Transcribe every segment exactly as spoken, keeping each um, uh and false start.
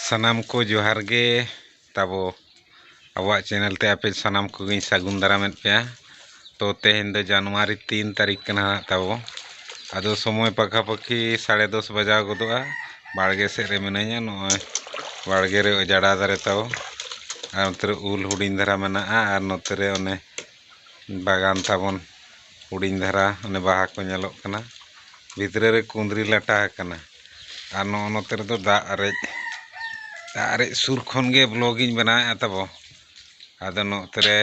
ᱥᱟᱱᱟᱢ ᱠᱚ ᱡᱚᱦᱟᱨ ᱜᱮ ᱛᱟᱵᱚ᱾ ᱟᱵᱚᱣᱟᱜ ᱪᱮᱱᱮᱞ ᱛᱮ ᱟᱯᱮ ᱥᱟᱱᱟᱢ ᱠᱚᱜᱮᱧ ᱥᱟᱹᱜᱩᱱ ᱫᱟᱨᱟᱢᱮᱫ ᱯᱮᱭᱟ᱾ ᱛᱚ, ᱛᱮᱦᱮᱧ ᱫᱚ ᱡᱟᱱᱩᱣᱟᱨᱤ ᱛᱤᱱ ᱛᱟᱹᱨᱤᱠᱷ ᱠᱟᱱᱟ ᱦᱟᱸᱜ ᱛᱟᱵᱚ᱾ ᱟᱫᱚ ᱥᱚᱢᱚᱭ ᱯᱟᱠᱷᱟᱯᱟᱹᱠᱷᱤ ᱥᱟᱲᱮ ᱫᱚᱥ ᱵᱟᱡᱟᱣ ᱜᱚᱫᱚᱜᱼᱟ᱾ ᱵᱟᱲᱜᱮ ᱥᱮᱫ ᱨᱮ ᱢᱤᱱᱟᱹᱧᱟ, ᱱᱚᱜᱼᱚᱭ ᱵᱟᱲᱜᱮ ᱨᱮ ᱡᱟᱰᱟ ᱫᱟᱨᱮ ᱛᱟᱵᱚ, ᱟᱨ ᱱᱚᱛᱮ ᱨᱮ ᱩᱞ ᱦᱩᱰᱤᱧ ᱫᱷᱟᱨᱟ ᱢᱮᱱᱟᱜᱼᱟ, ᱟᱨ ᱱᱚᱛᱮ ᱨᱮ ᱚᱱᱮ ᱵᱟᱜᱟᱱ ᱛᱟᱵᱚᱱ ᱦᱩᱰᱤᱧ ᱫᱷᱟᱨᱟ, ᱚᱱᱮ ᱵᱟᱦᱟ ᱠᱚ ᱧᱮᱞᱚᱜ ᱠᱟᱱᱟ, ᱵᱷᱤᱛᱨᱤ ᱨᱮ ᱠᱩᱸᱫᱽᱨᱤ ᱞᱟᱴᱟ ᱟᱠᱟᱱᱟ᱾ ᱟᱨ ᱱᱚᱜᱼᱚ ᱱᱚᱛᱮ ᱨᱮᱫᱚ ᱫᱟᱜ ᱟᱨᱮᱡ, ᱫᱟᱜ ᱟᱨᱮᱡ ᱥᱩᱨ ᱠᱷᱚᱱ ᱜᱮ ᱵᱞᱚᱜᱤᱧ ᱵᱮᱱᱟᱣᱮᱫᱼᱟ ᱛᱟᱵᱚ᱾ ᱟᱫᱚ ᱱᱚᱛᱮ ᱨᱮ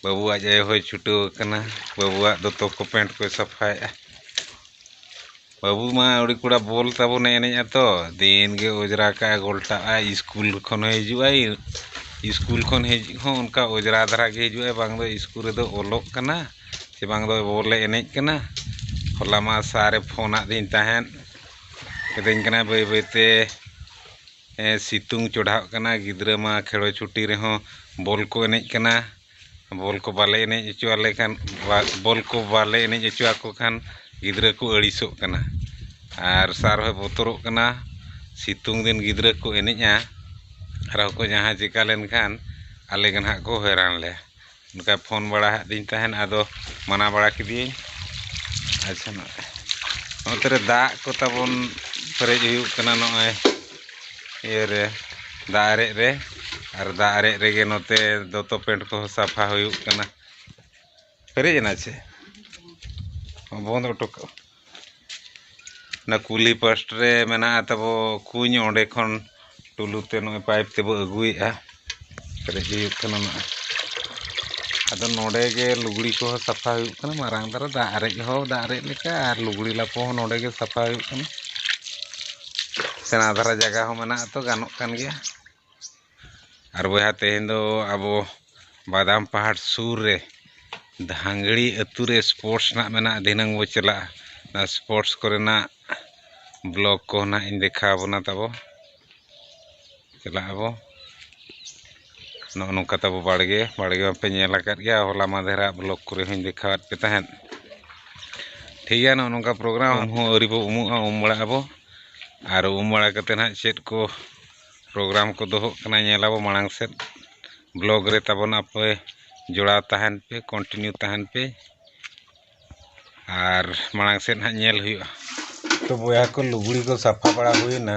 ᱵᱟᱹᱵᱩ ᱟᱡ ᱟᱭᱳ ᱦᱚᱸᱭ ᱪᱷᱩᱴᱟᱹᱣ ᱟᱠᱟᱱᱟ, ᱵᱟᱹᱵᱩᱣᱟᱜ ᱫᱚᱛᱚ ᱠᱚ ᱯᱮᱱᱴ ᱠᱚᱭ ᱥᱟᱯᱷᱟᱭᱮᱫᱼᱟ᱾ ᱵᱟᱹᱵᱩ ᱢᱟ ᱟᱹᱣᱲᱤ ᱠᱚᱲᱟ ᱵᱚᱞ ᱛᱟᱵᱚᱱᱮ ᱮᱱᱮᱡᱼᱟ ᱛᱚ, ᱫᱤᱱ ᱜᱮ ᱚᱡᱽᱨᱟ ᱠᱟᱜᱼᱟ, ᱜᱚᱞᱴᱟᱜᱼᱟ, ᱥᱠᱩᱞ ᱠᱷᱚᱱ ᱦᱚᱸ ᱦᱤᱡᱩᱜᱼᱟᱭ, ᱥᱠᱩᱞ ᱠᱷᱚᱱ ᱦᱮᱡ ᱦᱚᱸ ᱚᱱᱠᱟ ᱚᱡᱽᱨᱟ ᱫᱷᱟᱨᱟ ᱜᱮ ᱦᱤᱡᱩᱜᱼᱟᱭ, ᱵᱟᱝ ᱫᱚ ᱥᱠᱩᱞ ᱨᱮᱫᱚ ᱚᱞᱚᱜ ᱠᱟᱱᱟ ᱥᱮ ᱵᱟᱝ ᱫᱚ ᱵᱚᱞᱮ ᱮᱱᱮᱡ ᱠᱟᱱᱟ᱾ ᱦᱚᱞᱟ ᱢᱟ ᱥᱟᱨᱮ ᱯᱷᱳᱱ ᱟᱫᱤᱧ ᱛᱟᱦᱮᱸᱫ, ᱢᱤᱛᱟᱹᱧ ᱠᱟᱱᱟᱭ ᱵᱟᱹᱭ ᱵᱟᱹᱭ ᱛᱮ ᱮ, ᱥᱤᱛᱩᱝ ᱪᱚᱰᱷᱟᱜ ᱠᱟᱱᱟ, ᱜᱤᱫᱽᱨᱟᱹ ᱢᱟ ᱠᱷᱮᱲᱚ ᱪᱷᱩᱴᱤ ᱨᱮᱦᱚᱸ ᱵᱚᱞ ᱠᱚ ᱮᱱᱮᱡ ᱠᱟᱱᱟ᱾ ᱵᱚᱞ ᱠᱚ ᱵᱟᱞᱮ ᱮᱱᱮᱡ ᱦᱚᱪᱚ ᱟᱞᱮ ᱠᱷᱟᱱ, ᱵᱟ-, ᱵᱚᱞ ᱠᱚ ᱵᱟᱞᱮ ᱮᱱᱮᱡ ᱦᱚᱪᱚ ᱟᱠᱚ ᱠᱷᱟᱱ ᱜᱤᱫᱽᱨᱟᱹ ᱠᱚ ᱟᱹᱲᱤᱥᱚᱜ ᱠᱟᱱᱟ᱾ ᱟᱨ ᱥᱟᱨ ᱦᱚᱸᱭ ᱵᱚᱛᱚᱨᱚᱜ ᱠᱟᱱᱟ, ᱥᱤᱛᱩᱝ ᱫᱤᱱ ᱜᱤᱫᱽᱨᱟᱹ ᱠᱚ ᱮᱱᱮᱡᱼᱟ, ᱟᱨ ᱦᱚᱸ ᱠᱚ ᱡᱟᱦᱟᱸ ᱪᱤᱠᱟ ᱞᱮᱱᱠᱷᱟᱱ ᱟᱞᱮ ᱜᱮ ᱱᱟᱦᱟᱜ ᱠᱚ ᱦᱚᱭᱨᱟᱱ ᱞᱮᱭᱟ᱾ ᱚᱱᱠᱟ ᱯᱷᱳᱱ ᱵᱟᱲᱟ ᱟᱫᱤᱧ ᱛᱟᱦᱮᱱ, ᱟᱫᱚ ᱢᱟᱱᱟ ᱵᱟᱲᱟ ᱠᱮᱫᱮᱭᱟᱹᱧ᱾ ᱟᱪᱪᱷᱟ, ᱱᱚᱜᱼᱚᱭ ᱱᱚᱛᱮ ᱨᱮ ᱫᱟᱜ ᱠᱚ ᱛᱟᱵᱚᱱ ᱯᱮᱨᱮᱡ ᱦᱩᱭᱩᱜ ᱠᱟᱱᱟ, ᱱᱚᱜᱼᱚᱭ ᱤᱭᱟᱹ ᱨᱮ, ᱫᱟᱜ ᱟᱨᱮᱡ ᱨᱮ᱾ ᱟᱨ ᱫᱟᱜ ᱟᱨᱮᱡ ᱨᱮᱜᱮ ᱱᱚᱛᱮ ᱫᱚᱛᱚ ᱯᱮᱱᱴ ᱠᱚᱦᱚᱸ ᱥᱟᱯᱷᱟ ᱦᱩᱭᱩᱜ ᱠᱟᱱᱟ᱾ ᱯᱮᱨᱮᱡ ᱮᱱᱟ ᱪᱮ? ᱵᱚᱱᱫ ᱦᱚᱴᱚ ᱠᱟᱜ᱾ ᱚᱱᱟ ᱠᱩᱞᱦᱤ ᱯᱟᱥᱴ ᱨᱮ ᱢᱮᱱᱟᱜᱼᱟ ᱛᱟᱵᱚ ᱠᱩᱧ, ᱚᱸᱰᱮ ᱠᱷᱚᱱ ᱴᱩᱞᱩ ᱛᱮ ᱱᱚᱜᱼᱚᱭ ᱯᱟᱭᱤᱯ ᱛᱮᱵᱚ ᱟᱹᱜᱩᱭᱮᱫᱼᱟ, ᱯᱮᱨᱮᱡ ᱦᱩᱭᱩᱜ ᱠᱟᱱᱟ ᱱᱚᱜᱼᱚᱭ᱾ ᱟᱫᱚ ᱱᱚᱰᱮ ᱜᱮ ᱞᱩᱜᱽᱲᱤ ᱠᱚᱦᱚᱸ ᱥᱟᱯᱷᱟ ᱦᱩᱭᱩᱜ ᱠᱟᱱᱟ, ᱢᱟᱨᱟᱝ ᱫᱷᱟᱨᱟ ᱫᱟᱜ ᱟᱨᱮᱡ ᱦᱚᱸ ᱫᱟᱜ ᱟᱨᱮᱡ ᱞᱮᱠᱟ, ᱟᱨ ᱞᱩᱜᱽᱲᱤ ᱞᱟᱯᱚ ᱦᱚᱸ ᱱᱚᱰᱮ ᱜᱮ ᱥᱟᱯᱷᱟ ᱦᱩᱭᱩᱜ ᱠᱟᱱᱟ᱾ ᱥᱮᱬᱟ ᱫᱷᱟᱨᱟ ᱡᱟᱭᱜᱟ ᱦᱚᱸ ᱢᱮᱱᱟᱜ ᱛᱚ, ᱜᱟᱱᱚᱜ ᱠᱟᱱ ᱜᱮᱭᱟ᱾ ᱟᱨ ᱵᱚᱭᱦᱟ, ᱛᱮᱦᱮᱧ ᱫᱚ ᱟᱵᱚ ᱵᱟᱫᱟᱢ ᱯᱟᱦᱟᱲ ᱥᱩᱨ ᱨᱮ ᱫᱷᱟᱝᱜᱲᱤ ᱟᱹᱛᱩ ᱨᱮ ᱥᱯᱳᱨᱴᱥ ᱱᱟᱜ ᱢᱮᱱᱟᱜᱼᱟ, ᱫᱷᱤᱱᱟᱹᱝ ᱵᱚ ᱪᱟᱞᱟᱜᱼᱟ᱾ ᱚᱱᱟ ᱥᱯᱳᱨᱴᱥ ᱠᱚᱨᱮᱱᱟᱜ ᱵᱞᱚᱜ ᱠᱚ ᱱᱟᱜ ᱤᱧ ᱫᱮᱠᱷᱟᱣ ᱟᱵᱚᱱᱟ ᱛᱟᱵᱚ᱾ ᱪᱟᱞᱟᱜ ᱟᱵᱚ᱾ ᱱᱚᱜᱼᱚ ᱱᱚᱝᱠᱟ ᱛᱟᱵᱚ ᱵᱟᱲᱜᱮ, ᱵᱟᱲᱜᱮ ᱢᱟᱯᱮ ᱧᱮᱞ ᱟᱠᱟᱫ ᱜᱮᱭᱟ, ᱦᱚᱞᱟ ᱢᱟᱫᱷᱮᱨᱟᱜ ᱵᱞᱚᱜ ᱠᱚᱨᱮ ᱦᱚᱸᱧ ᱫᱮᱠᱷᱟᱣᱟᱫ ᱯᱮ ᱛᱟᱦᱮᱸᱫ᱾ ᱴᱷᱤᱠ ᱜᱮᱭᱟ, ᱱᱚᱜᱼᱚ ᱱᱚᱝᱠᱟ ᱯᱨᱳᱜᱨᱟᱢ᱾ ᱩᱢ ᱦᱚᱸ ᱟᱹᱣᱨᱤ ᱵᱚ ᱩᱢᱩᱜᱼᱟ, ᱩᱢ ᱵᱟᱲᱟᱜ ᱟᱵᱚ᱾ ᱟᱨ ᱩᱢ ᱵᱟᱲᱟ ᱠᱟᱛᱮ ᱱᱟᱦᱟᱜ ᱪᱮᱫ ᱠᱚ ᱯᱨᱳᱜᱨᱟᱢ ᱠᱚ ᱫᱚᱦᱚᱜ ᱠᱟᱱᱟ, ᱧᱮᱞ ᱟᱵᱚ ᱢᱟᱲᱟᱝ ᱥᱮᱫ᱾ ᱵᱞᱚᱜ ᱨᱮ ᱛᱟᱵᱚᱱ ᱟᱯᱮ ᱡᱚᱲᱟᱣ ᱛᱟᱦᱮᱱ ᱯᱮ, ᱠᱚᱱᱴᱤᱱᱤᱭᱩ ᱛᱟᱦᱮᱱ ᱯᱮ, ᱟᱨ ᱢᱟᱲᱟᱝ ᱥᱮᱫ ᱦᱟᱸᱜ ᱧᱮᱞ ᱦᱩᱭᱩᱜᱼᱟ᱾ ᱛᱚ ᱵᱚᱭᱦᱟ ᱠᱚ, ᱞᱩᱜᱽᱲᱤ ᱠᱚ ᱥᱟᱯᱷᱟ ᱵᱟᱲᱟ ᱦᱩᱭᱱᱟ,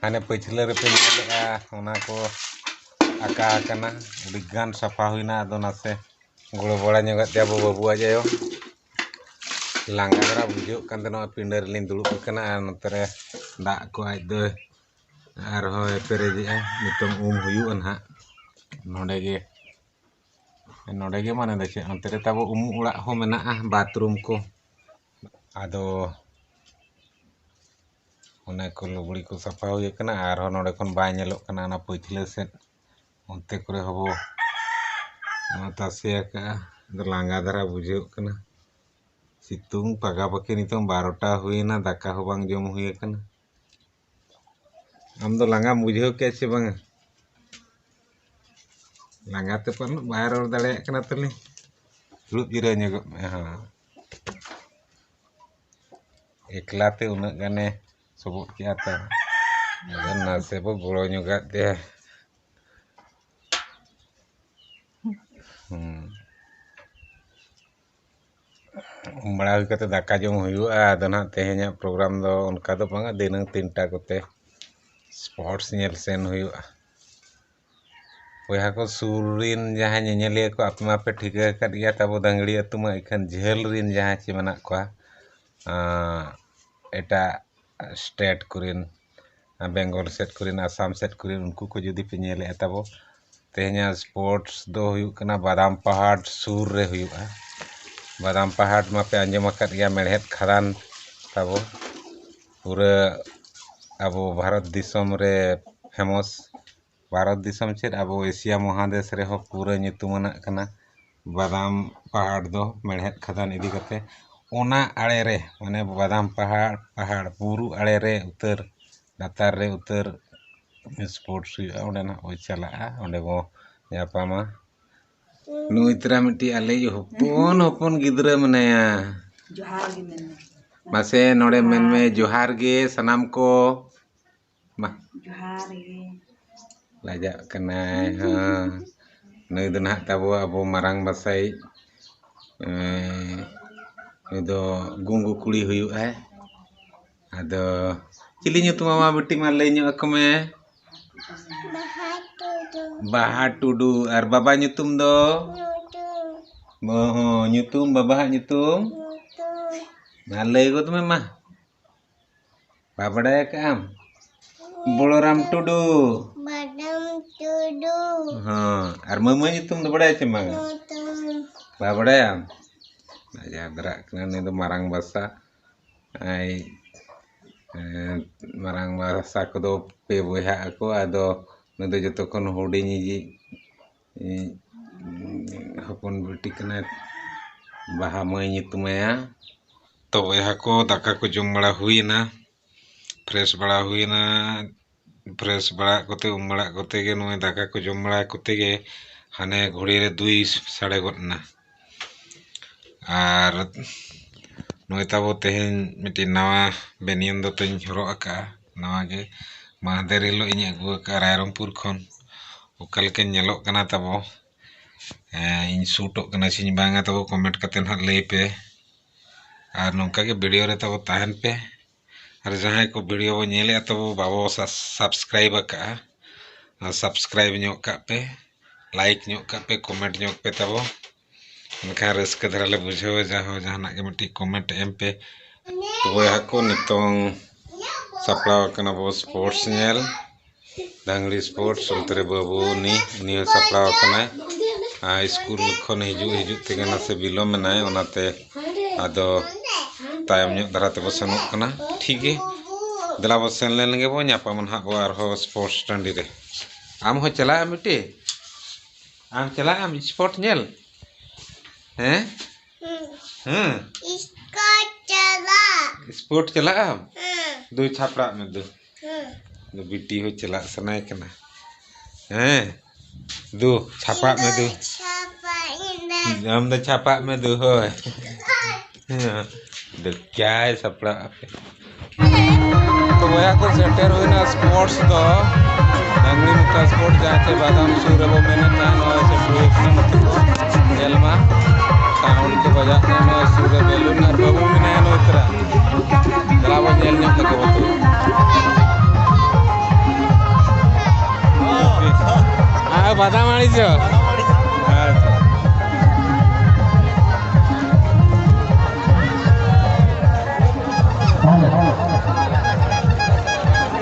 ᱦᱟᱱᱮ ᱯᱟᱹᱪᱷᱞᱟᱹ ᱨᱮᱯᱮ ᱧᱮᱞᱮᱜᱼᱟ, ᱚᱱᱟ ᱠᱚ ᱟᱠᱟ ᱟᱠᱟᱱᱟ, ᱟᱹᱰᱤ ᱜᱟᱱ ᱥᱟᱯᱷᱟ ᱦᱩᱭᱱᱟ᱾ ᱟᱫᱚ ᱱᱟᱥᱮ ᱜᱚᱲᱚ ᱵᱟᱲᱟ ᱧᱚᱜᱟᱜ ᱛᱮ ᱟᱵᱚ ᱵᱟᱹᱵᱩ ᱟᱡ ᱟᱭᱳ ᱞᱟᱸᱜᱟ ᱫᱷᱟᱨᱟ ᱵᱩᱡᱷᱟᱹᱜ ᱠᱟᱱ ᱛᱟᱦᱮᱱᱟ, ᱯᱤᱸᱰᱟᱹ ᱨᱮᱞᱤᱧ ᱫᱩᱲᱩᱵ ᱟᱠᱟᱱᱟ ᱟᱨ ᱱᱚᱛᱮ ᱨᱮ ᱫᱟᱜ ᱠᱚ ᱟᱡ ᱫᱚ ᱟᱨᱦᱚᱸᱭ ᱯᱮᱨᱮᱡᱮᱜᱼᱟ᱾ ᱱᱤᱛᱚᱝ ᱩᱢ ᱦᱩᱭᱩᱜᱼᱟ ᱱᱟᱦᱟᱜ ᱱᱚᱰᱮ ᱜᱮ, ᱱᱚᱰᱮ ᱜᱮ ᱢᱟᱱᱮ ᱫᱚ ᱪᱮᱫ, ᱚᱱᱛᱮ ᱨᱮ ᱛᱟᱵᱚ ᱩᱢᱩᱜ ᱚᱲᱟᱜ ᱦᱚᱸ ᱢᱮᱱᱟᱜᱼᱟ, ᱵᱟᱛᱷᱨᱩᱢ ᱠᱚ᱾ ᱟᱫᱚ ᱚᱱᱟ ᱠᱚ ᱞᱩᱜᱽᱲᱤ ᱠᱚ ᱥᱟᱯᱷᱟ ᱦᱩᱭ ᱟᱠᱟᱱᱟ, ᱟᱨᱦᱚᱸ ᱱᱚᱰᱮ ᱠᱷᱚᱱ ᱵᱟᱭ ᱧᱮᱞᱚᱜ ᱠᱟᱱᱟ ᱚᱱᱟ ᱯᱟᱹᱪᱷᱞᱟᱹ ᱥᱮᱫ, ᱚᱱᱛᱮ ᱠᱚᱨᱮ ᱦᱚᱸᱵᱚ ᱛᱟᱥᱮ ᱟᱠᱟᱜᱼᱟ᱾ ᱟᱫᱚ ᱞᱟᱸᱜᱟ ᱫᱷᱟᱨᱟ ᱵᱩᱡᱷᱟᱹᱜ ᱠᱟᱱᱟ, ᱥᱤᱛᱩᱝ ᱯᱟᱠᱟ ᱯᱟᱠᱤ ᱱᱤᱛᱚᱝ ᱵᱟᱨᱚᱴᱟ ᱦᱩᱭᱮᱱᱟ, ᱫᱟᱠᱟ ᱦᱚᱸ ᱵᱟᱝ ᱡᱚᱢ ᱦᱩᱭ ᱟᱠᱟᱱᱟ᱾ ᱟᱢ ᱫᱚ ᱞᱟᱸᱜᱟᱢ ᱵᱩᱡᱷᱟᱹᱣ ᱠᱮᱜᱼᱟ ᱪᱮ ᱵᱟᱝᱟ? ᱞᱟᱸᱜᱟ ᱛᱮ ᱯᱟᱞᱮᱫ ᱵᱟᱭ ᱨᱚᱲ ᱫᱟᱲᱮᱭᱟᱜ ᱠᱟᱱᱟ ᱛᱟᱞᱮ᱾ ᱫᱩᱲᱩᱵ ᱡᱤᱨᱟᱹᱣ ᱧᱚᱜᱚᱜ ᱢᱮ᱾ ᱦᱚᱸ, ᱮᱠᱞᱟ ᱛᱮ ᱩᱱᱟᱹᱜ ᱜᱟᱱᱮ ᱥᱚᱵᱚᱫ ᱠᱮᱜᱼᱟ ᱛᱚ, ᱟᱫᱚ ᱱᱟᱥᱮ ᱵᱚ ᱜᱚᱲᱚ ᱧᱚᱜᱟᱜ ᱛᱮ᱾ ᱦᱩᱸ᱾ ᱩᱢ ᱵᱟᱲᱟ ᱦᱩᱭ ᱠᱟᱛᱮ ᱫᱟᱠᱟ ᱡᱚᱢ ᱦᱩᱭᱩᱜᱼᱟ᱾ ᱟᱫᱚ ᱱᱟᱦᱟᱜ ᱛᱮᱦᱮᱧᱟᱜ ᱯᱨᱳᱜᱨᱟᱢ ᱫᱚ ᱚᱱᱠᱟ ᱫᱚ ᱵᱟᱝᱟ, ᱫᱷᱤᱱᱟᱹᱝ ᱛᱤᱱᱴᱟ ᱠᱚᱛᱮ ᱥᱯᱳᱨᱴᱥ ᱧᱮᱞ ᱥᱮᱱ ᱦᱩᱭᱩᱜᱼᱟ᱾ ᱵᱚᱭᱦᱟ ᱠᱚ, ᱥᱩᱨ ᱨᱤᱱ ᱡᱟᱦᱟᱸᱭ ᱧᱮᱧᱮᱞᱤᱭᱟᱹ ᱠᱚ, ᱟᱯᱮ ᱢᱟᱯᱮ ᱴᱷᱤᱠᱟᱹ ᱟᱠᱟᱫ ᱜᱮᱭᱟ, ᱛᱟᱵᱚ ᱫᱟᱝᱜᱲᱤ ᱟᱹᱛᱩ ᱢᱟ ᱤᱠᱷᱟᱹᱱ ᱡᱷᱟᱹᱞ ᱨᱤᱱ ᱡᱟᱦᱟᱸᱭ ᱪᱮ ᱢᱮᱱᱟᱜ ᱠᱚᱣᱟ, ᱟᱸ, ᱮᱴᱟᱜ ᱥᱴᱮᱴ ᱠᱚᱨᱮᱱ, ᱵᱮᱝᱜᱚᱞ ᱥᱮᱫ ᱠᱚᱨᱮᱱ, ᱟᱥᱟᱢ ᱥᱮᱫ ᱠᱚᱨᱮᱱ, ᱩᱱᱠᱩ ᱠᱚ ᱡᱩᱫᱤ ᱯᱮ ᱧᱮᱞᱮᱫᱼᱟ ᱛᱟᱵᱚ, ᱛᱮᱦᱮᱧᱟᱜ ᱥᱯᱳᱨᱴᱥ ᱫᱚ ᱦᱩᱭᱩᱜ ᱠᱟᱱᱟ ᱵᱟᱫᱟᱢ ᱯᱟᱦᱟᱲ ᱥᱩᱨ ᱨᱮ ᱦᱩᱭᱩᱜᱼᱟ᱾ ᱵᱟᱫᱟᱢ ᱯᱟᱦᱟᱲ ᱢᱟᱯᱮ ᱟᱸᱡᱚᱢ ᱟᱠᱟᱫ ᱜᱮᱭᱟ, ᱢᱮᱲᱦᱮᱫ ᱠᱷᱟᱫᱟᱱ ᱛᱟᱵᱚ, ᱯᱩᱨᱟᱹ ᱟᱵᱚ ᱵᱷᱟᱨᱚᱛ ᱫᱤᱥᱚᱢ ᱨᱮ ᱯᱷᱮᱢᱚᱥ᱾ ᱵᱷᱟᱨᱚᱛ ᱫᱤᱥᱚᱢ ᱪᱮᱫ, ᱟᱵᱚ ᱮᱥᱤᱭᱟ ᱢᱚᱦᱟᱫᱮᱥ ᱨᱮᱦᱚᱸ ᱯᱩᱨᱟᱹ ᱧᱩᱛᱩᱢᱟᱱᱟᱜ ᱠᱟᱱᱟ ᱵᱟᱫᱟᱢ ᱯᱟᱦᱟᱲ ᱫᱚ, ᱢᱮᱲᱦᱮᱫ ᱠᱷᱟᱫᱟᱱ ᱤᱫᱤ ᱠᱟᱛᱮ᱾ ᱚᱱᱟ ᱟᱲᱮ ᱨᱮ, ᱢᱟᱱᱮ ᱵᱟᱫᱟᱢ ᱯᱟᱦᱟᱲ, ᱯᱟᱦᱟᱲ ᱵᱩᱨᱩ ᱟᱲᱮ ᱨᱮ ᱩᱛᱟᱹᱨ, ᱞᱟᱛᱟᱨ ᱨᱮ ᱩᱛᱟᱹᱨ ᱥᱯᱳᱨᱴᱥ ᱦᱩᱭᱩᱜᱼᱟ᱾ ᱚᱸᱰᱮ ᱱᱟᱦᱟᱜ ᱵᱚ ᱪᱟᱞᱟᱜᱼᱟ, ᱚᱸᱰᱮ ᱵᱚ ᱧᱟᱯᱟᱢᱟ᱾ ᱱᱩᱭ ᱛᱚᱨᱟ ᱢᱤᱫᱴᱤᱡ ᱟᱞᱮᱭᱤᱡ ᱦᱚᱯᱚᱱ ᱦᱚᱯᱚᱱ ᱜᱤᱫᱽᱨᱟᱹ ᱢᱮᱱᱟᱭᱟ᱾ ᱡᱚᱦᱟᱨ ᱜᱮ ᱢᱮᱱ ᱢᱮ᱾ ᱢᱟᱥᱮ ᱱᱚᱰᱮ ᱢᱮᱱ ᱢᱮ, ᱡᱚᱦᱟᱨ ᱜᱮ ᱥᱟᱱᱟᱢ ᱠᱚ᱾ ᱢᱟ᱾ ᱡᱚᱦᱟᱨ ᱜᱮ᱾ ᱞᱟᱡᱟᱜ ᱠᱟᱱᱟᱭ, ᱦᱮᱸ᱾ ᱱᱩᱭ ᱫᱚ ᱱᱟᱦᱟᱜ ᱛᱟᱵᱚ ᱟᱵᱚ ᱢᱟᱨᱟᱝ ᱵᱟᱥᱟᱭᱤᱡ, ᱮᱸ, ᱱᱩᱭ ᱫᱚ ᱜᱩᱝᱜᱩ ᱠᱩᱲᱤ ᱦᱩᱭᱩᱜᱼᱟᱭ᱾ ᱟᱫᱚ ᱪᱤᱞᱤ ᱧᱩᱛᱩᱢ ᱟᱢᱟ ᱵᱤᱴᱤ, ᱢᱟ ᱞᱟᱹᱭ ᱧᱚᱜ ᱟᱠᱚ ᱢᱮ᱾ ᱵᱟᱦᱟ ᱴᱩᱰᱩ᱾ ᱵᱟᱦᱟ ᱴᱩᱰᱩ᱾ ᱟᱨ ᱵᱟᱵᱟ ᱧᱩᱛᱩᱢ ᱫᱚ? ᱧᱩᱛᱩᱢ᱾ ᱦᱚᱸ, ᱧᱩᱛᱩᱢ, ᱵᱟᱵᱟᱣᱟᱜ ᱧᱩᱛᱩᱢ? ᱧᱩᱛᱩᱢ᱾ ᱢᱟ ᱞᱟᱹᱭ ᱜᱚᱫ ᱢᱮ ᱢᱟ᱾ ᱵᱟ ᱵᱟᱰᱟᱭ ᱟᱠᱟᱜ ᱟᱢ? ᱵᱚᱲᱚᱨᱟᱢ ᱴᱩᱰᱩ᱾ ᱵᱟᱰᱟᱢ ᱴᱩᱰᱩ᱾ ᱦᱚᱸ, ᱟᱨ ᱢᱟᱹᱢᱟᱹ ᱧᱩᱛᱩᱢ ᱫᱚ ᱵᱟᱰᱟᱭ ᱪᱮ ᱵᱟᱝᱟ? ᱧᱩᱛᱩᱢ᱾ ᱵᱟ ᱵᱟᱰᱟᱭᱟᱢ? ᱡᱟᱦᱟᱸ ᱫᱷᱟᱨᱟᱜ ᱠᱟᱱᱟ, ᱱᱩᱭ ᱫᱚ ᱢᱟᱨᱟᱝ ᱵᱟᱥᱟ᱾ ᱟᱭ, ᱮᱸ, ᱢᱟᱨᱟᱝ ᱵᱟᱥᱟ ᱠᱚᱫᱚ ᱯᱮ ᱵᱚᱭᱦᱟᱜ ᱟᱠᱚ᱾ ᱟᱫᱚ ᱱᱩᱭ ᱫᱚ ᱡᱚᱛᱚ ᱠᱷᱚᱱ ᱦᱩᱰᱤᱧᱤᱡ, ᱤᱡ, ᱦᱚᱯᱚᱱ ᱵᱤᱴᱤ ᱠᱟᱱᱟᱭ, ᱵᱟᱦᱟ ᱢᱟᱹᱭ ᱧᱩᱛᱩᱢᱟᱭᱟ᱾ ᱛᱚ ᱵᱚᱭᱦᱟ ᱠᱚ, ᱫᱟᱠᱟ ᱠᱚ ᱡᱚᱢ ᱵᱟᱲᱟ ᱦᱩᱭᱮᱱᱟ, ᱯᱷᱨᱮᱥ ᱵᱟᱲᱟ ᱦᱩᱭᱮᱱᱟ, ᱯᱷᱨᱮᱥ ᱵᱟᱲᱟ ᱠᱚᱛᱮ, ᱩᱢ ᱵᱟᱲᱟ ᱠᱚᱛᱮ ᱜᱮ, ᱱᱚᱜᱼᱚᱭ ᱫᱟᱠᱟ ᱠᱚ ᱡᱚᱢ ᱵᱟᱲᱟ ᱠᱚᱛᱮ ᱜᱮ ᱦᱟᱱᱮ ᱜᱷᱩᱲᱤ ᱨᱮ ᱫᱩᱭ ᱥᱟᱰᱮ ᱜᱚᱫ ᱮᱱᱟ᱾ ᱟᱨ ᱱᱚᱜᱼᱚᱭ ᱛᱟᱵᱚ ᱛᱮᱦᱮᱧ ᱢᱤᱫᱴᱤᱡ ᱱᱟᱣᱟ ᱵᱮᱱᱤᱭᱟᱱ ᱫᱚᱛᱚᱧ ᱦᱚᱨᱚᱜ ᱟᱠᱟᱫᱼᱟ, ᱱᱟᱣᱟ ᱜᱮ᱾ ᱢᱟᱦᱫᱮᱨ ᱦᱤᱞᱳᱜ ᱤᱧ ᱟᱹᱜᱩ ᱟᱠᱟᱫᱼᱟ ᱨᱟᱭᱨᱚᱝᱯᱩᱨ ᱠᱷᱚᱱ᱾ ᱚᱠᱟ ᱞᱮᱠᱟᱧ ᱧᱮᱞᱚᱜ ᱠᱟᱱᱟ ᱛᱟᱵᱚ, ᱮᱸ, ᱤᱧ ᱥᱩᱴᱚᱜ ᱠᱟᱱᱟ ᱥᱮᱧ ᱵᱟᱝᱟ ᱛᱟᱵᱚ, ᱠᱚᱢᱮᱱᱴ ᱠᱟᱛᱮ ᱱᱟᱦᱟᱜ ᱞᱟᱹᱭ ᱯᱮ᱾ ᱟᱨ ᱱᱚᱝᱠᱟ ᱜᱮ ᱵᱷᱤᱰᱤᱭᱳ ᱨᱮ ᱛᱟᱵᱚ ᱛᱟᱦᱮᱱ ᱯᱮ᱾ ᱟᱨ ᱡᱟᱦᱟᱸᱭ ᱠᱚ ᱵᱷᱤᱰᱤᱭᱳ ᱵᱚ ᱧᱮᱞᱮᱫᱼᱟ ᱛᱟᱵᱚ, ᱵᱟᱵᱚ ᱥᱟ-, ᱥᱟᱵᱥᱠᱨᱟᱭᱤᱵ ᱟᱠᱟᱫᱼᱟ, ᱟᱨ ᱥᱟᱵᱥᱠᱨᱟᱭᱤᱵ ᱧᱚᱜ ᱠᱟᱜ ᱯᱮ, ᱞᱟᱭᱤᱠ ᱧᱚᱜ ᱠᱟᱜ ᱯᱮ, ᱠᱚᱢᱮᱱᱴ ᱧᱚᱜ ᱯᱮ ᱛᱟᱵᱚ᱾ ᱮᱱᱠᱷᱟᱱ ᱨᱟᱹᱥᱠᱟᱹ ᱫᱷᱟᱨᱟ ᱞᱮ ᱵᱩᱡᱷᱟᱹᱣᱟ, ᱡᱟᱦᱟᱸ ᱡᱟᱦᱟᱱᱟᱜ ᱜᱮ ᱢᱤᱫᱴᱤᱡ ᱠᱚᱢᱮᱱᱴ ᱮᱢ ᱯᱮ᱾ ᱛᱚ ᱵᱚᱭᱦᱟ ᱠᱚ, ᱱᱤᱛᱚᱝ ᱥᱟᱯᱲᱟᱣ ᱟᱠᱟᱱᱟ ᱵᱚ ᱥᱯᱳᱨᱴᱥ ᱧᱮᱞ᱾ ᱰᱟᱝᱨᱤ ᱥᱯᱳᱨᱴᱥ, ᱚᱱᱛᱮ ᱨᱮ ᱵᱟᱹᱵᱩ ᱩᱱᱤ, ᱩᱱᱤ ᱦᱚᱸ ᱥᱟᱯᱲᱟᱣ ᱟᱠᱟᱱᱟᱭ᱾ ᱟᱨ ᱥᱠᱩᱞ ᱠᱷᱚᱱ ᱦᱤᱡᱩᱜ, ᱦᱤᱡᱩᱜ ᱛᱮᱜᱮ ᱱᱟᱥᱮ ᱵᱤᱞᱚᱢ ᱮᱱᱟᱭ, ᱚᱱᱟᱛᱮ ᱟᱫᱚ ᱛᱟᱭᱚᱢ ᱧᱚᱜ ᱫᱷᱟᱨᱟ ᱛᱮᱵᱚ ᱥᱮᱱᱚᱜ ᱠᱟᱱᱟ᱾ ᱴᱷᱤᱠ ᱜᱮ, ᱫᱮᱞᱟ ᱵᱚ ᱥᱮᱱ ᱞᱮᱱ ᱜᱮ ᱵᱚ, ᱧᱟᱯᱟᱢᱟ ᱱᱟᱦᱟᱜ ᱵᱚ ᱟᱨᱦᱚᱸ ᱥᱯᱳᱨᱴᱥ ᱴᱟᱺᱰᱤ ᱨᱮ᱾ ᱟᱢ ᱦᱚᱸ ᱪᱟᱞᱟᱜ ᱟᱢ ᱵᱤᱴᱤ? ᱟᱢ ᱪᱟᱞᱟᱜ ᱟᱢ ᱥᱯᱳᱨᱴ ᱧᱮᱞ? ᱦᱮᱸ? ᱦᱮᱸ? ᱥᱯᱳᱨᱴ ᱪᱟᱞᱟᱜ᱾ ᱥᱯᱳᱨᱴ ᱪᱟᱞᱟᱜ ᱟᱢ? ᱦᱮᱸ᱾ ᱫᱩ ᱪᱷᱟᱯᱲᱟᱜ ᱢᱮ ᱫᱩ᱾ ᱦᱮᱸ᱾ ᱫᱩ ᱵᱤᱴᱤ ᱦᱚᱸ ᱪᱟᱞᱟᱜ ᱥᱟᱱᱟᱭᱮ ᱠᱟᱱᱟ᱾ ᱦᱮᱸ? ᱫᱩ ᱪᱷᱟᱯᱟᱜ ᱢᱮ ᱫᱩ᱾ ᱤᱧ ᱫᱚ ᱪᱷᱟᱯᱟᱜ ᱤᱧ ᱫᱚ᱾ ᱟᱢ ᱫᱚ ᱪᱷᱟᱯᱟᱜ ᱢᱮ ᱫᱩ, ᱦᱳᱭ᱾ ᱦᱮᱸ᱾ ᱫᱩ ᱪᱟᱭ ᱥᱟᱯᱲᱟᱜ ᱟᱯᱮ᱾ ᱛᱚ ᱵᱚᱭᱦᱟ ᱠᱚ, ᱥᱮᱴᱮᱨ ᱦᱩᱭᱱᱟ ᱥᱯᱳᱨᱴᱥ ᱫᱚ, ᱰᱟᱝᱨᱤ ᱢᱩᱠᱟ ᱥᱯᱳᱨᱴᱥ, ᱡᱟᱦᱟᱸ ᱪᱮ ᱵᱟᱫᱟᱢ ᱥᱩᱨ ᱨᱮᱵᱚ ᱢᱮᱱᱮᱫ ᱛᱟᱦᱮᱸ, ᱱᱚᱜᱼᱚᱭ ᱥᱮᱴᱮᱨ ᱦᱩᱭ ᱠᱟᱱᱟ᱾ ᱱᱚᱛᱮ ᱠᱚ ᱧᱮᱞ ᱢᱟ, ᱥᱟᱣᱩᱱᱰ ᱠᱚ ᱵᱟᱡᱟᱜ ᱠᱟᱱᱟ, ᱱᱚᱜᱼᱚᱭ ᱥᱩᱨ ᱨᱮ ᱵᱮᱞᱩᱱ ᱟᱨ ᱵᱟᱹᱵᱩ ᱢᱮᱱᱟᱭᱟ ᱱᱚᱜᱼᱚᱭ ᱛᱚᱨᱟ᱾ ᱪᱟᱞᱟᱣ ᱵᱚᱱ ᱧᱮᱞ ᱧᱚᱜ ᱞᱮᱜᱮ ᱵᱟᱹᱵᱩ᱾ ᱟᱨ ᱵᱟᱫᱟᱢ ᱟᱹᱲᱤ ᱪᱚ᱾ ᱟᱪᱪᱷᱟ᱾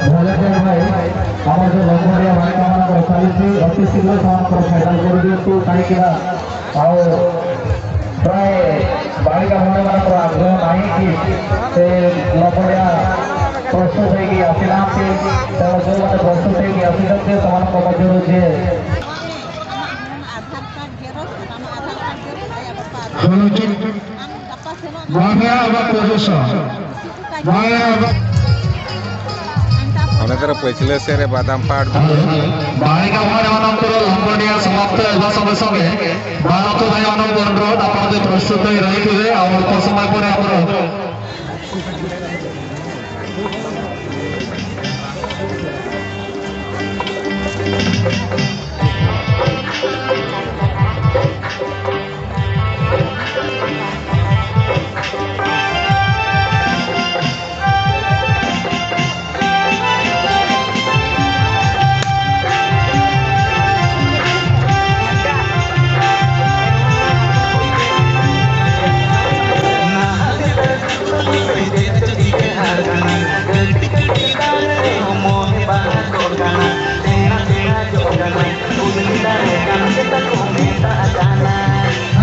ଭଲେ ଭାଇ, ଆମର ଯୋଉ ଲମ୍ବରିଆ ଭାଇମାନଙ୍କର ଚାଲିଛି, ଅତି ଶୀଘ୍ର ସେମାନଙ୍କର ଫାଇନାଲ କରିଦିଅନ୍ତୁ, କାହିଁକିନା ଆଉ ପ୍ରାୟ ବାଳିକା ଭାଇମାନଙ୍କର ଆଗ୍ରହ ନାହିଁ କି ସେ ଲମ୍ବରିଆ ପ୍ରସ୍ତୁତ ହେଇକି ଆସିନାହାନ୍ତି। ତେଣୁ ଯୋଉମାନେ ପ୍ରସ୍ତୁତ ହେଇକି ଆସିଛନ୍ତି, ସେମାନଙ୍କ ମଧ୍ୟରୁ ଯିଏ ᱚᱱᱟ ᱫᱷᱟᱨᱮ ᱯᱟᱹᱪᱷᱞᱟᱹ ᱥᱮᱫ ᱨᱮ ᱵᱟᱫᱟᱢ ᱯᱟᱲ᱾ ବାଳିକା ଭାଇମାନଙ୍କର ଲମ୍ବରିଆ ସମାପ୍ତ ହେବା ସଙ୍ଗେ ସଙ୍ଗେ ବାଳକ ଭାଇମାନଙ୍କୁ ଅନୁରୋଧ, ଆପଣ ଯେ ପ୍ରସ୍ତୁତ ହୋଇ ରହିଥିବେ, ଆଉ ଅଳ୍ପ ସମୟ ପରେ ଆମର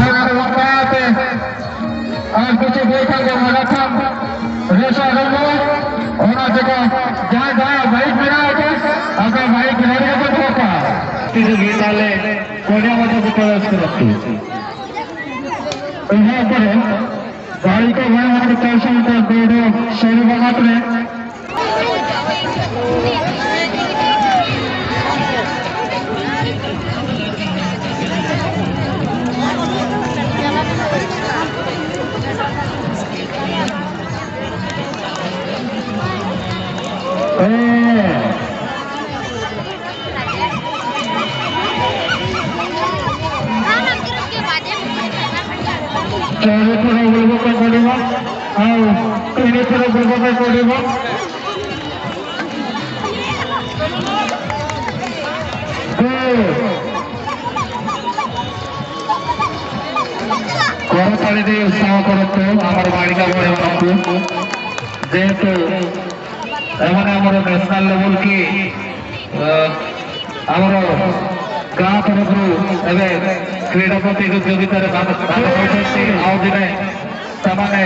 ᱟᱨ ᱚᱱᱠᱟᱛᱮ ᱟᱨ ᱠᱤᱪᱷᱩ ᱵᱚᱭ ᱠᱷᱟᱱ ᱫᱚ ᱢᱟᱨᱟᱛᱷᱚᱱ ᱨᱮᱥ ᱟᱨᱟᱢᱵᱷᱚ᱾ ᱚᱱᱟ ᱪᱮᱠᱟ ᱡᱟᱦᱟᱸᱭ ᱡᱟᱦᱟᱸᱭ ᱵᱟᱭᱤᱠ ᱢᱮᱱᱟᱜ ᱟᱠᱟᱫ, ᱟᱯᱮ ᱵᱟᱭᱤᱠ ᱨᱮᱰᱤ ᱠᱟᱛᱮ ᱫᱚᱦᱚ ᱠᱟᱜᱼᱟ᱾ ᱛᱤᱨᱮ ᱜᱮ ᱛᱟᱦᱞᱮ ᱠᱚᱲᱟ ᱢᱟᱴᱷ ᱠᱚ ᱯᱨᱚᱵᱮᱥ ᱠᱟᱱᱟ᱾ ᱮᱦᱚᱵ ᱠᱚᱨᱮ ᱵᱟᱭᱤᱠ ᱠᱚ ᱵᱟᱭ ᱢᱟᱱᱮ ᱛᱮᱥᱚ ᱢᱤᱴᱟᱨ ᱫᱟᱹᱲ ᱥᱟᱹᱨᱤ ᱵᱟᱝ ᱟᱛᱨᱮ ବୁଲିବା ପାଇଁ ପଡ଼ିବ। କରତାଳି ଦେଇ ଉତ୍ସାହ କରନ୍ତୁ ଆମର ବାଳିକା ଭଉଣୀମାନଙ୍କୁ, ଯେହେତୁ ଏମାନେ ଆମର ନ୍ୟାସନାଲ ଲେଭେଲ କି, ଅ, ଆମର ଗାଁ ତରଫରୁ ଏବେ କ୍ରୀଡ଼ା ପ୍ରତିଯୋଗିତାରେ ଭାଗ, ଭାଗ ନେଉଛନ୍ତି। ଆଉ ଦିନେ ସେମାନେ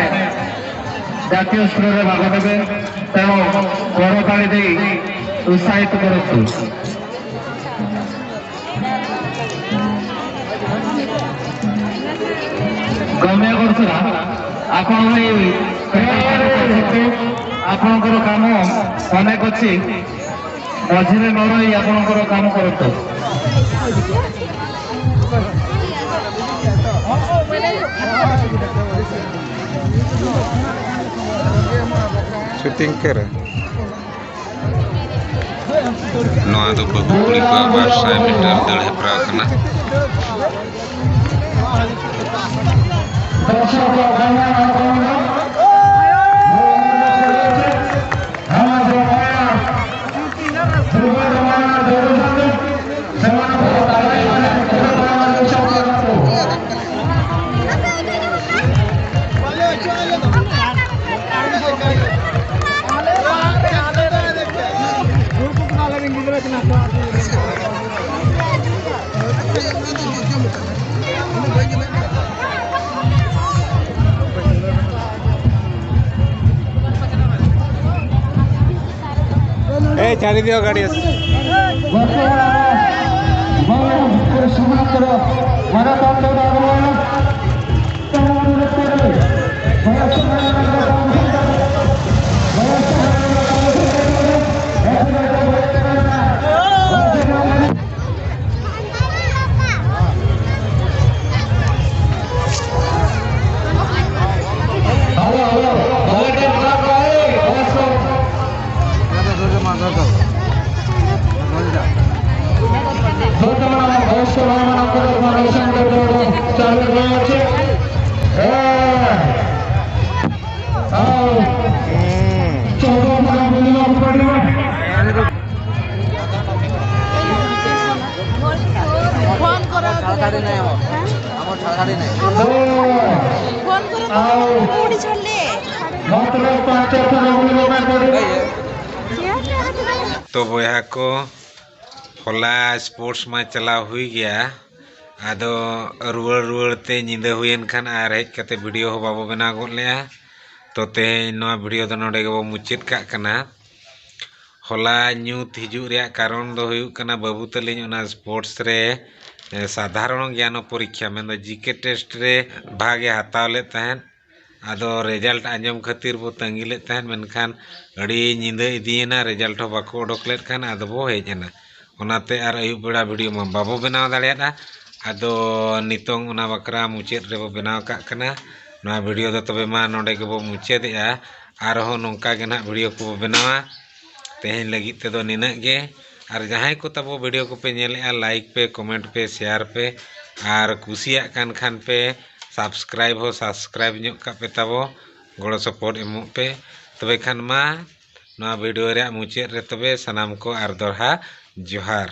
ଜାତୀୟ ସ୍ତରରେ ଭାଗ ନେବେ, ତେଣୁ କରତାଳି ଦେଇ ଉତ୍ସାହିତ କରନ୍ତୁ। ଗମ୍ୟ କରୁଥିବା ଆପଣ ଏଇ, ଆପଣଙ୍କର କାମ ଅନେକ ଅଛି, ମଝିରେ ନ ରହି ଆପଣଙ୍କର କାମ କରନ୍ତୁ। ସୁଟିଂ କର। ᱱᱚᱣᱟ ᱫᱚ ᱵᱟᱹᱦᱩ ᱠᱩᱲᱤ ᱠᱚᱣᱟᱜ ᱵᱟᱨ ᱥᱟᱭ ᱢᱤᱴᱟᱨ ᱫᱟᱹᱲ ᱦᱮᱯᱨᱟᱣ ᱠᱟᱱᱟ᱾ ᱮᱭ, ᱪᱟᱹᱰᱤ ᱫᱤᱭᱚ ᱜᱟᱹᱰᱤ ᱟᱥᱮ? ବର୍ତ୍ତମାନ ଆମ ବୟସ୍କ ଭାଇମାନଙ୍କର ଫାଉଣ୍ଡେସନ ଚାଲୁ ରହିଅଛି। ଏ, ଆଉ ᱯᱷᱳᱱ ᱠᱚᱨᱮ ᱠᱚ ᱩᱰᱤ ᱪᱷᱚᱞᱞᱮ᱾ ᱢᱚᱛᱞᱚᱵ ᱯᱟᱸᱪ ᱪᱷᱚ ᱥᱚ ᱨᱚᱜᱽᱱᱤ ᱵᱟᱵᱮ ᱯᱟᱹᱰᱩ᱾ ᱛᱚ ᱵᱚᱭᱦᱟ ᱠᱚ, ᱦᱚᱞᱟ ᱥᱯᱳᱨᱴᱥ ᱢᱟ ᱪᱟᱞᱟᱣ ᱦᱩᱭ ᱜᱮᱭᱟ, ᱟᱫᱚ ᱨᱩᱣᱟᱹᱲ ᱨᱩᱣᱟᱹᱲ ᱛᱮ ᱧᱤᱫᱟᱹ ᱦᱩᱭᱮᱱ ᱠᱷᱟᱱ ᱟᱨ ᱦᱮᱡ ᱠᱟᱛᱮ ᱵᱷᱤᱰᱤᱭᱳ ᱦᱚᱸ ᱵᱟᱵᱚ ᱵᱮᱱᱟᱣ ᱜᱚᱫ ᱞᱮᱜᱼᱟ᱾ ᱛᱚ ᱛᱮᱦᱮᱧ ᱱᱚᱣᱟ ᱵᱷᱤᱰᱤᱭᱳ ᱫᱚ ᱱᱚᱰᱮ ᱜᱮᱵᱚ ᱢᱩᱪᱟᱹᱫ ᱠᱟᱜ ᱠᱟᱱᱟ᱾ ᱦᱚᱞᱟ ᱧᱩᱛ ᱦᱤᱡᱩᱜ ᱨᱮᱭᱟᱜ ᱠᱟᱨᱚᱱ ᱫᱚ ᱦᱩᱭᱩᱜ ᱠᱟᱱᱟ, ᱵᱟᱹᱵᱩ ᱛᱟᱹᱞᱤᱧ ᱚᱱᱟ ᱥᱯᱳᱨᱴᱥ ᱨᱮ, ᱮ, ᱥᱟᱫᱷᱟᱨᱚᱱ ᱜᱮᱭᱟᱱ ᱯᱚᱨᱤᱠᱠᱷᱟ, ᱢᱮᱱᱫᱚ ᱡᱤᱠᱮ ᱴᱮᱥᱴ ᱨᱮ ᱵᱷᱟᱜᱽ ᱮ ᱦᱟᱛᱟᱣ ᱞᱮᱫ ᱛᱟᱦᱮᱸᱫ᱾ ᱟᱫᱚ ᱨᱮᱡᱟᱞᱴ ᱟᱸᱡᱚᱢ ᱠᱷᱟᱹᱛᱤᱨ ᱵᱚ ᱛᱟᱺᱜᱤ ᱞᱮᱫ ᱛᱟᱦᱮᱸᱫ, ᱢᱮᱱᱠᱷᱟᱱ ᱟᱹᱰᱤ ᱧᱤᱫᱟᱹ ᱤᱫᱤᱭᱮᱱᱟ, ᱨᱮᱡᱟᱞᱴ ᱦᱚᱸ ᱵᱟᱠᱚ ᱚᱰᱚᱠ ᱞᱮᱫ ᱠᱷᱟᱱ ᱟᱫᱚ ᱵᱚ ᱦᱮᱡ ᱮᱱᱟ᱾ ᱚᱱᱟᱛᱮ ᱟᱨ ᱟᱹᱭᱩᱵ ᱵᱮᱲᱟ ᱵᱷᱤᱰᱤᱭᱳ ᱢᱟ ᱵᱟᱵᱚ ᱵᱮᱱᱟᱣ ᱫᱟᱲᱮᱭᱟᱫᱼᱟ᱾ ᱟᱫᱚ ᱱᱤᱛᱚᱝ ᱚᱱᱟ ᱵᱟᱠᱷᱨᱟ ᱢᱩᱪᱟᱹᱫ ᱨᱮᱵᱚ ᱵᱮᱱᱟᱣ ᱠᱟᱜ ᱠᱟᱱᱟ᱾ ᱱᱚᱣᱟ ᱵᱷᱤᱰᱤᱭᱳ ᱫᱚ ᱛᱚᱵᱮ ᱢᱟ ᱱᱚᱰᱮ ᱜᱮᱵᱚ ᱢᱩᱪᱟᱹᱫᱮᱜᱼᱟ᱾ ᱟᱨᱦᱚᱸ ᱱᱚᱝᱠᱟ ᱜᱮ ᱱᱟᱦᱟᱜ ᱵᱷᱤᱰᱤᱭᱳ ᱠᱚᱵᱚ ᱵᱮᱱᱟᱣᱟ᱾ ᱛᱮᱦᱮᱧ ᱞᱟᱹᱜᱤᱫ ᱛᱮᱫᱚ ᱱᱤᱱᱟᱹᱜ ᱜᱮ᱾ ᱟᱨ ᱡᱟᱦᱟᱸᱭ ᱠᱚ ᱛᱟᱵᱚ ᱵᱷᱤᱰᱤᱭᱳ ᱠᱚᱯᱮ ᱧᱮᱞᱮᱜᱼᱟ, ᱞᱟᱭᱤᱠ ᱯᱮ, ᱠᱚᱢᱮᱱᱴ ᱯᱮ, ᱥᱮᱭᱟᱨ ᱯᱮ, ᱟᱨ ᱠᱩᱥᱤᱭᱟᱜ ᱠᱟᱱ ᱠᱷᱟᱱ ᱯᱮ ᱥᱟᱵᱥᱠᱨᱟᱭᱤᱵᱽ ᱦᱚᱸ ᱥᱟᱵᱥᱠᱨᱟᱭᱤᱵᱽ ᱧᱚᱜ ᱠᱟᱜ ᱯᱮ ᱛᱟᱵᱚ, ᱜᱚᱲᱚ ᱥᱚᱯᱚᱦᱚᱫ ᱮᱢᱚᱜ ᱯᱮ᱾ ᱛᱚᱵᱮ ᱠᱷᱟᱱ ᱢᱟ ᱱᱚᱣᱟ ᱵᱷᱤᱰᱤᱭᱳ ᱨᱮᱭᱟᱜ ᱢᱩᱪᱟᱹᱫ ᱨᱮ ᱛᱚᱵᱮ ᱥᱟᱱᱟᱢ ᱠᱚ ᱟᱨ ᱫᱚᱲᱦᱟ ᱡᱚᱦᱟᱨ᱾